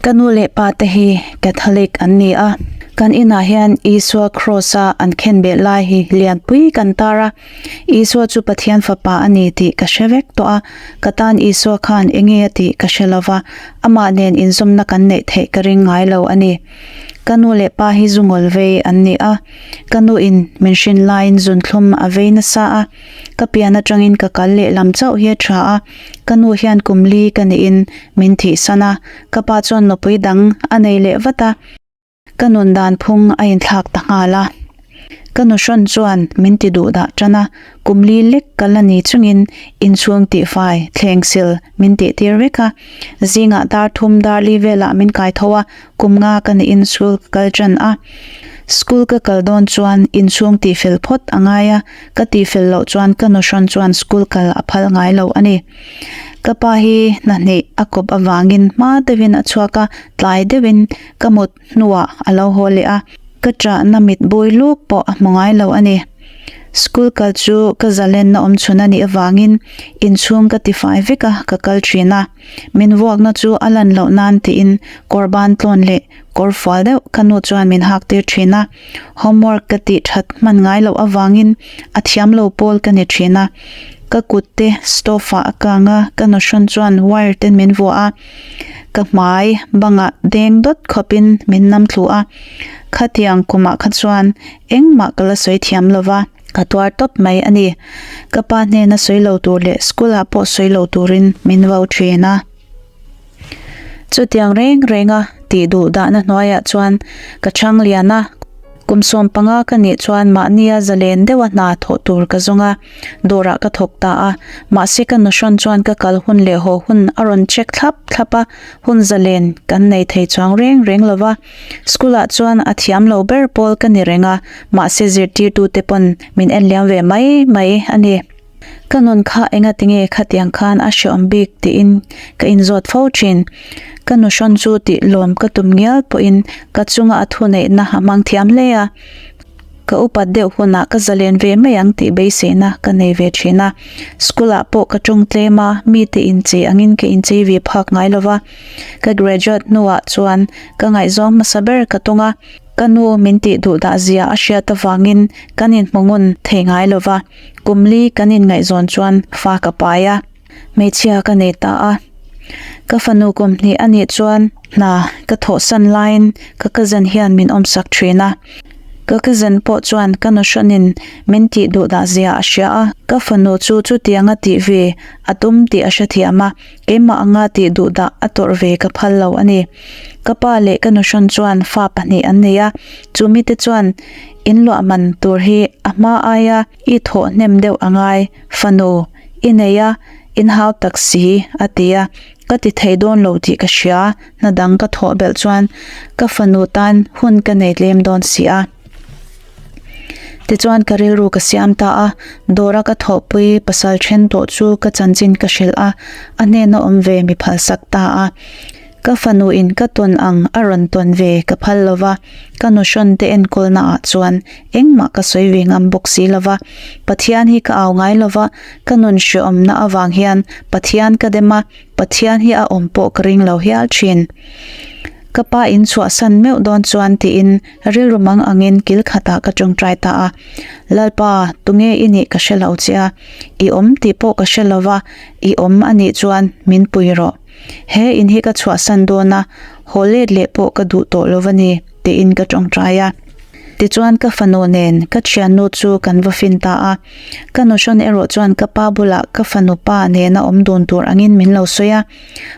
Ka nu leh pa te hi Catholic an ni a, kan inah hian Isua Kraws a an khenbeh lai hi lianpui kan tar a, Isua chu Pathian fapa a ni tih ka hre vek tawh a, ka tan Isua khan enge a tih ka hre lova, amah nen inzawmna kan neih theih ka ring ngai lo a ni. Ka nu leh pa hi zu ngawl vei an ni a, ka nu in min hrin laiin zunthlum a vei nasa a, ka pian atangin ka kal leh lam chauh hi a tha a, ka nu hian kum li ka niin min thihsan a, ka pa chuan nupui dang a nei leh vat a, ka nun dan phung a inthlak ta nghal a. Ka nu hrawn chuan min ti duh dah tan a, kum li lek ka la ni chungin inchhung tihfai thleng sil min tih tir vek a, zingah dar thum dar li velah min kai tho a, kum nga ka niin school ka kal tan a. School ka kal dawn chuan inchhung tihfel phawt a ngai a, ka tihfel loh chuan ka nu hrawn chuan school kal a phal ngai lo a ni. Ka pa hi hnahnih a kawp avangin hma deuhin a chhuak a, tlai deuhin ka mut hnuah a lo haw leh a, ka ṭahna mit bui luk pawh a hmu ngai lo a ni. School kal chu ka zalenna awm chhun a nih avangin inchhung ka tifai vek a, ka kal ṭhin a. Min vuakna chu a lan loh nan tiin kawr ban tlawn leh kawr fual deuh ka nu chuan min hak tir ṭhin a. Homework ka tih ṭhat hman ngai loh avangin a thiam lo pawl ka ni ṭhin a. Ka kut te stove ah a kang a, ka nuhrawn chuan wire ten min vuah a. Ka hmai bangah deng dawt khawpin min nam thlu a, khatiang kumah kha chuan engmah ka la sawi thiam lo va, ka tuar tawp mai a ni. Ka pa hnena sawi lo tur leh school ah pawh sawi lo turin min vo thin a. Chutiang reng renga tih duh dahna hnuaiah chuan ka chhang lian a, kum 15 ka nih chuan mahnia zalen deuha hna thawh tur ka zawng a. Dawrah ka thawk ta a, mahse ka nuhrawn chuan ka kal hun leh haw hun a rawn check thlap thlap a, hun zalen kan nei thei chuang reng reng lo va. School ah chuan a thiam lo ber pawl ka ni reng a, mahse zirtirtute pawn min en liam ve mai mai a ni. Ka nun kha enga tinge khatiang khan a hreawm bik tiin ka inzawt fo thin. Ka nuhrawn chu tih lawm ka tum ngial pawhin ka chunga a thuneihna a hmang thiam hle a. Ka upat deuh hunah ka zalen ve mai ang tih beiseina ka nei ve thin a. School ah pawh ka tawng tlem a, mite inchei angin ka inchei ve phak ngai lo va. Ka graduate hnuah chuan ka ngaihzawng hmasa ber ka tawng a, ka nu min tih duh dah zia a hriat avangin kan inhmu ngun thei ngai lo va. Kum li kan inngaihzawn chuan fa ka pai a. Hmeichhia ka nei ta a. Ka fanu kum hnih a nih chuan hna ka thawhsan laiin ka cousin hian min awmsak thin a. Ka cousin pawh chuan ka nuhrawnin min tih duh dah zia a hria a, ka fanu chu chutianga tih ve a tum tih a hrethiam a, keimah anga tih duh dah a tawrh ve ka phal lo a ni. Ka pa leh ka nuhrawn chuan fa pahnih an nei a, chumite chuan inluah man tur hi a hma aia i thawh hnem deuh a ngai, fanu. I nei a, in hau tak si, a ti a. Ka ti thei dawn lo tih ka hria, hna dang ka thawh belh chuan ka fanu tan hun ka nei tlem dawn si a. Tichuan ka rilru ka siam ta a, dawra ka thawhpui pasal then tawh chu ka chanchin ka hrilh a, a hnena awm ve mi phalsak ta a. Ka fanu in ka tawn ang a rawn tawn ve ka phal lo va, ka nuhrawn te enkawlna ah chuan engmah ka sawi ve ngam bawk si lo va. Pathian hi ka au ngai lo va, ka nun hreawmna avang hian Pathian ka dem a, Pathian hi a awm pawh ka ring lo hial thin. Ka pa in chhuahsan meuh dawn chuan tiin rilru mang angin kil khatah ka tawngtai ta a, Lalpa, tunge i nih ka hre lo che a, i awm tih pawh ka hre lo va, i awm a nih chuan min pui rawh. He in hi ka chhuahsan dawn a, haw let leh pawh ka duh tawh lo va ni, tiin ka tawngtai a. Tichuan ka fanu nen ka thiannu chu kan va fin ta a. Ka nuhrawn erawh chuan ka pa bulah ka fanu pa nena awm dun tur angin min lo sawi a.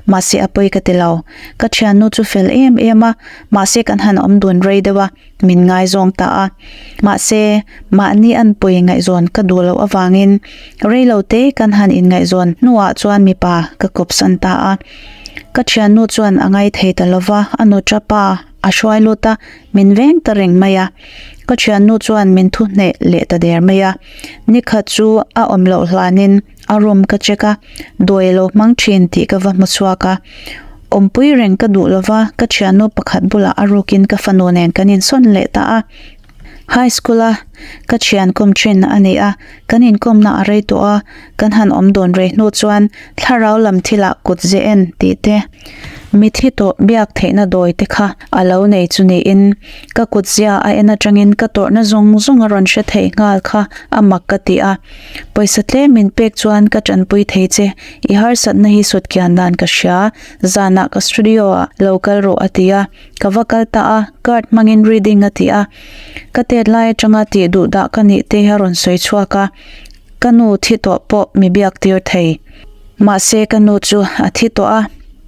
Mahse a pawi ka ti lo. Ka thiannu chu fel em em a, mahse kan han awm dun rei deuh a. Min ngaizawng ta a. Mahse, mahni anpui ngaihzawn ka duh loh avangin reilo te kan han inngaihzawn hnuah chuan mipa ka kawpsan ta a. Ka thiannu chuan a ngai thei ta lova, a nuṭa pa a hruai lut a, min veng ta reng mai a. Ka thiannu chuan min thu hneh leh ta der mai a. Nikhat chu a awm loh hlanin a room ka check a, dawi a lo hmang thin tih ka va hmu chhuak a. Awmpui reng ka duh lova, ka thiannu pakhat bulah a rukin ka fanu nen kan insawn leh ta a. High school a ka thian kawm thin a ni a, kan inkawmna a rei tawh a, kan han awm dawn rei hnu chuan thlarau lam thilah kut ze en tih te, Mithi tawh biak theihna dawi te kha a lo nei chu niin ka kutzia a en atangin ka tawrhna zawng zawng a rawn hre theih nghal kha a mak ka ti a. Pawisa tlem min pek chuan ka tanpui thei che, i harsatna hi sutkian dan ka hria, zanah ka studio ah lo kal rawh a ti a, ka va kal ta a, card hmangin reading a ti a, ka tet lai atanga tih duh dah ka nih te a rawn sawi chhuak a, ka nu thi tawh pawh mi biak tir thei. Mahse ka nu chu a thi tawh a,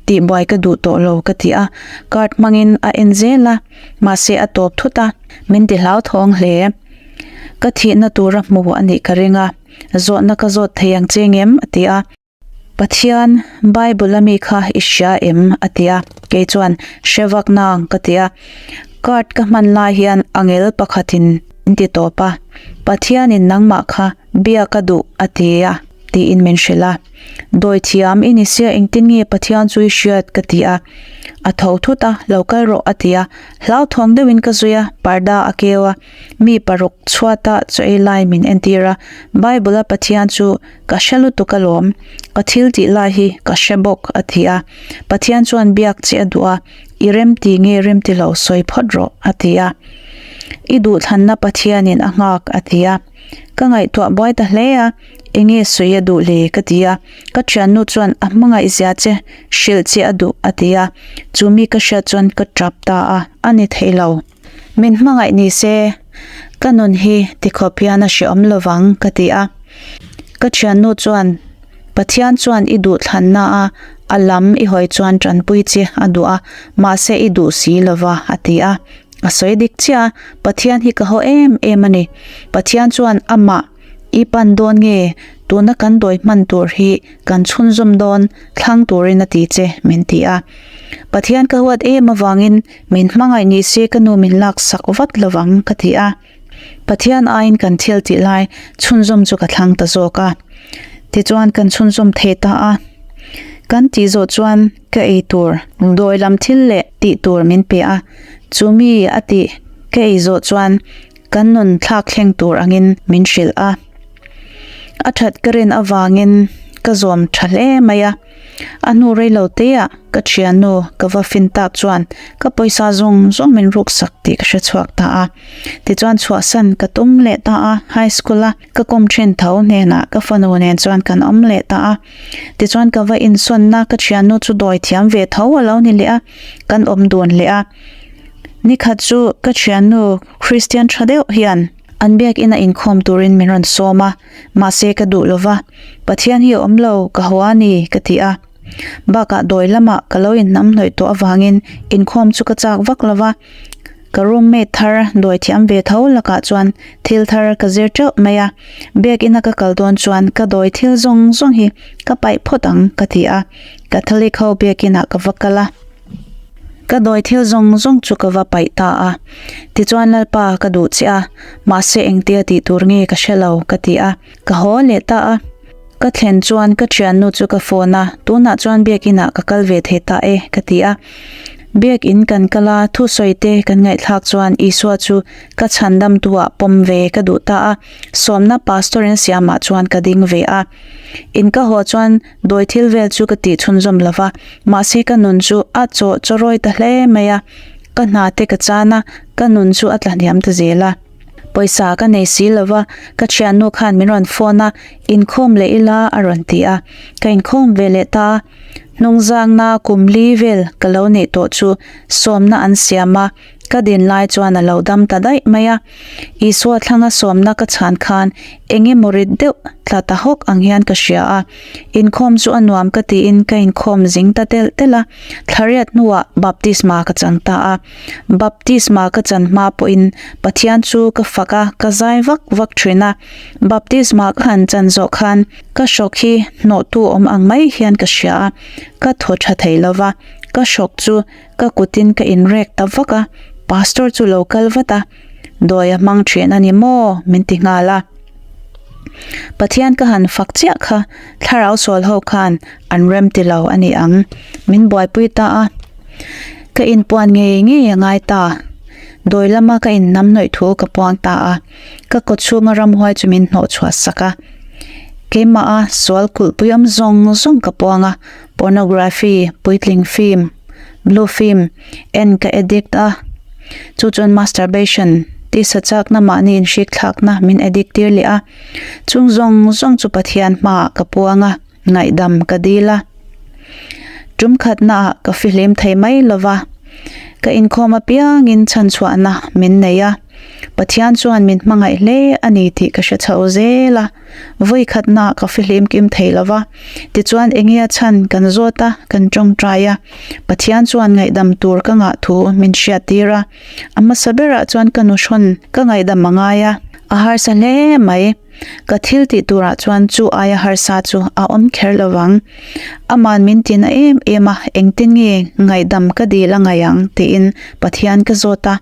tihbuai ka duh tawh lo ka ti a, card hmangin a en zel a, mahse a tawp thut a, min ti hlauthawng hle. Ka thihna tura hmu a nih ka ring a, zawhna ka zawt thei ang che ngem? a ti a. Pathian, Bible a mi kha i hria em? a ti a, kei chuan, Hre vak nang ka ti a. Card ka hman lai hian angel pakhatin min ti tawp a, Pathianin nangmah kha bia ka duh a ti a, tiin min hrilh a. Dawi thiam i ni sia engtin nge Pathian chu i hriat? ka ti a. A tho thut a, lo kal rawh a ti a. Hlauthawng deuhin ka zui a, parda a keu a. Mi paruk chhuata chaw ei lai min entir a, Bible a Pathian chu ka hre lutuk alawm, ka thil tih lai hi ka hre bawk a ti a. Pathian chuan biak che a duh a, i remti nge remti lo sawi phawt rawh a ti a. I duhthlanna Pathianin a nghak a ti a. Ka ngaihtuah buai ta hle a, enge sawi a duh le ka ti a. Ka thiannu chuan a hmangaihzia che hrilh che a duh a ti a. Chu mi ka hriat chuan ka tap ta a, a ni thei lo. Min hmangaih ni se, ka nun hi tikhawp hian a hreawm lovang ka ti a. Ka thiannu chuan, Pathian chuan i duhthlanna a a lam i hawi chuan tanpui che a duh a, mahse i duh si lova a ti a. A sawi dik chiah a, Pathian hi ka haw em em a ni. Pathian chuan amah i pan dawn nge, tuna kan dawi hman tur hi kan chhunzawm dawn thlang turin a ti che min ti a. Pathian ka huat em avangin Min hmangaih ni se ka nu min lak sak vat lovang ka ti a. Pathian aiin kan thil tih lai chhunzawm chu ka thlang ta zawk a. Tichuan kan chhunzawm thei ta a. Kan tih zawh chuan ka ei tur dawi lam thil leh tih tur min pe a. Chu mi a tih ka ei zawh chuan kan nun thlak thleng tur angin min hrilh a. A that ka rin avangin ka zawm tha hle mai a. A hnu rei lo te ah ka thiannu ka va fin tak chuan ka pawisa zawng zawng min ruk sak tih ka hre chhuak ta a. Tichuan chhuahsan ka tum leh ta a, high school a ka kawm thin tho hnenah ka fanu nen chuan kan awm leh ta a. Tichuan ka va insawnna ka thiannu chu dawi thiam ve tho a lo ni leh a, kan awm dun leh a. Nikhat chu ka thiannu Christian tha deuh hian An biakina inkhawm turin min rawn sawm a, mahse ka duh lo va, Pathian hi a awm lo, ka haw a ni, ka ti a. Bakah dawi lamah ka lo inhnamhnawih tawh avangin inkhawm chu ka chak vak lo va, ka roommate thar dawi thiam ve tho lakah chuan thil thar ka zir teuh mai a, biakina ka kal dawn chuan ka dawi thil zawng zawng hi ka paih phawt ang ka ti a, Catholic ho biakinah ka va kal a. Ka dawi thil zawng zawng chu ka va paih ta a. Tichuan Lalpa ka duh che a, mahse engtia tih tur nge ka hre lo ka ti a. Ka haw leh ta a. Ka thlen chuan ka thiannu chu ka phone a, tunah chuan biakinah ka kal ve thei ta e ka ti a. Biakin kan kal a, thusawi te kan ngaihthlak chuan Isua chu ka chhandamtuah pawm ve ka duh ta a, sawmna pastor in siamah chuan ka ding ve a. In ka haw chuan Dawi thil vel chu ka tih chhunzawm lo va, mahse ka nun chu a chaw chawrawi ta hle mai a, ka hna te ka chan a, ka nun chu a tla hniam ta zel a. Pawisa ka nei si lo va, ka thiannu khan min rawn phone a, inkhawm leh ila a rawn ti a, ka inkhawm ve leh ta a, hnungzangna kum li vel ka lo neih tawh chu sawmna an siam a, Ka din lai chuan a lo dam ta daih mai a. Isua thlanga sawmna ka chhan khan eng emaw rit deuh tla ta hawk ang hian ka hria a. Inkhawm chu a nuam ka tiin ka inkhawm zing ta telh telh a. Thlariat hnuah baptisma ka chang ta a. Baptisma ka chan hma pawhin Pathian chu ka fak a, ka zai vak vak thin a. Baptisma ka han chan zawh khan ka hrawk hi hnawhtu awm ang mai hian ka hria a, ka thaw tha thei lo va. Ka hrawk chu Ka kutin ka inrek ta vak a, pastor chu lo kal vat a, dawi a hmang thin a ni maw? min ti nghal a. Pathian ka han fak chiah kha thlarau sual ho khan an rem ti lo a ni ang, min buaipui ta a. Ka inpuan ngei ngei a ngai ta. Dawi lama ka innamhnawih thu ka puang ta a, ka kawchhunga ramhuai chu min hnawhchhuah sak a. Keimaha sual kulhpui awm zawng zawng ka puang a, pornography, puitling film. Blue film en ka addict a, chu chuan masturbation, tisa chakna mahni inhrik thlakna min addict tir leh a. Chung zawng zawng chu Pathian hmaah ka puang a, ngaihdam ka dil a. Tum khatnaah ka fihlim thei mai lova, ka inkhawm apiangin chhanchhuahna min nei a. Pathian chuan min hmangaih hle a ni tih ka hre chho zel a. Vawi khatnaah ka fihlim kim thei lova, tichuan enge a chhan kan zawt a, kan tawngtai a. Pathian chuan ngaihdam tur ka ngah thu min hriat tir a, a hmasa berah chuan ka nuhrawn ka ngaihdam a ngai a, a harsa hle mai. Ka thil tih turah chuan chu aia harsa chu a awm kher lo vang. Aman min tina em em a, engtin nge ngaihdam ka dil a ngaih ang tiin Pathian ka zawt a.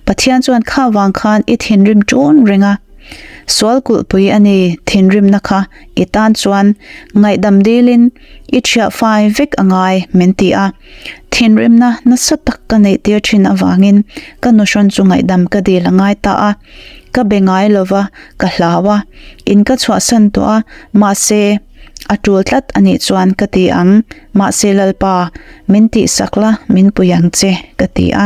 Pathian chuan kha vang khan i thinrim ṭun reng a, sual kulhpui a ni thinrimna kha i tan chuan ngaihdam dilin i ṭhiah fai vek a ngai min ti a. Thinrimna nasa tak ka neih tir ṭhin avangin ka nuhrawn chu ngaihdam ka dil a ngai ta a. Ka be ngai lova, ka hlau a, in ka chhuahsan tawh a, mahse a ṭul tlat a nih chuan ka ti ang, mahse Lalpa, min tihsak la, min pui ang che ka ti a.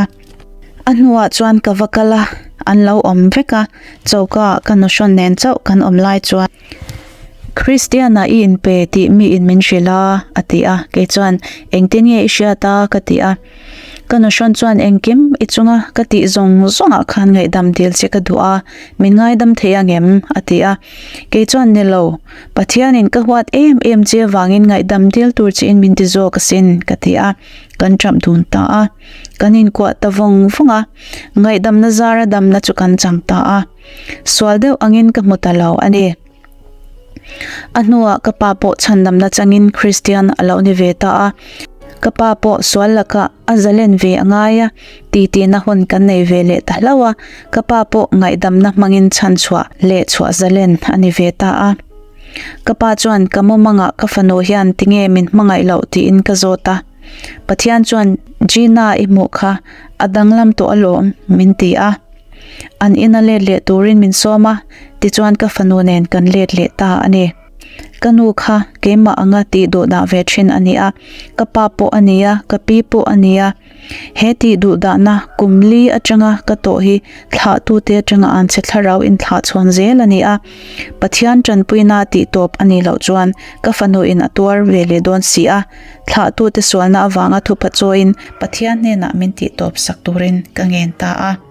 A hnuah chuan ka va kal a, an lo awm vek a, choka ah ka nuhrawn nen chauh kan awm lai chuan Christian-a i inpe tih mi in min hrilh a, a ti a, kei chuan engtin nge i hriat a ka ti a, ka nuhrawn chuan engkim i chunga ka tih zawng zawngah khan ngaihdam dil che ka duh a, min ngaidam thei angem a ti a, kei chuan ni lo, Pathianin ka huat em em che avangin ngaihdam dil tur chiin min ti zawk asin ka ti a. Kan ṭap dun ta a, kan inkuah ta vawng vawng a, ngaihdamna zara damna chu kan chang ta a, sual deuh angin ka hmu ta lo a ni. A hnuah ka pa pawh chhandamna changin Kristian a lo ni ve ta a, ka pa pawh sual lakah a zalen ve a ngai a, titihna hun kan nei ve leh ta hlauh a, ka pa pawh ngaihdamna hmangin chhanchhuah leh chhuah zalen a ni ve ta a. Ka pa chuan ka mumangah ka fanu hian tinge min hmangaih loh tiin ka zawt a. Pathian chuan Gina i hmuh kha a danglam tawh alawm min ti a. An ina let leh turin min sawm a, tichuan ka fanu nen kan let leh ta a ni. Ka nu kha keimah anga tih duh dah ve thin a ni a, ka pa pawh a ni a, ka pi pawh a ni a. He tih duh dahna kum li atanga ka tawh hi thlahtute atanga an chhe thlarau inthlah chhawn zel a ni a. Pathian tanpuina tih tawp a nih loh chuan ka fanu in a tuar ve leh dawn si a. Thlahtute sualna avanga thupha chawiin Pathian hnenah min tih tawp sak turin ka ngen ta a.